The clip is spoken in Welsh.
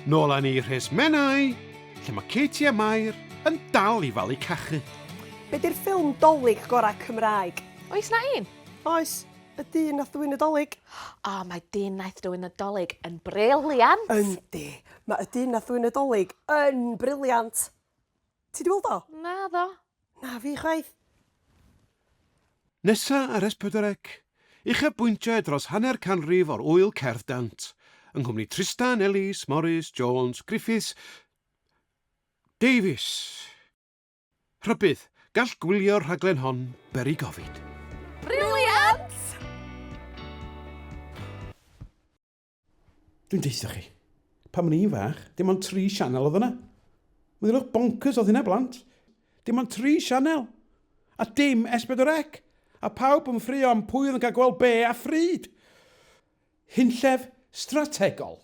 Nôl â ni i Rhes Menai, lle mae Katie a Mair yn dal i falu cachu. Be di'r ffilm Dolig gorau Cymraeg? Oes 'na un? Oes, Y Dyn Nath Ddwyn y Dolig. O, mae Dyn Naeth Dwyn y Dolig yn brilliant! Yndi, mae Y Dyn Nath Ddwyn y Dolig yn brilliant! Ti 'di weld o? Naddo. Na fi chwaith. Nesa ar S4C, uchafbwyntiau dros hanner canrif o'r ŵyl Cerdd Dant, yng nghwmni Trystan, Elis, Morris, Jones, Griffiths, Davies. Rhybudd, gall gwylio'r rhaglen hon beri gofid. Brilliant! Dwi'n deutha chi, pan o'n i'n fach, dim ond tri sianel oedd yna. Meddyliwch bonkers oedd hynna blant. Dim ond tri sianel. A dim S4C. A pawb yn ffrio am pwy oedd yn cael gweld be a phryd. Hunllef strategol.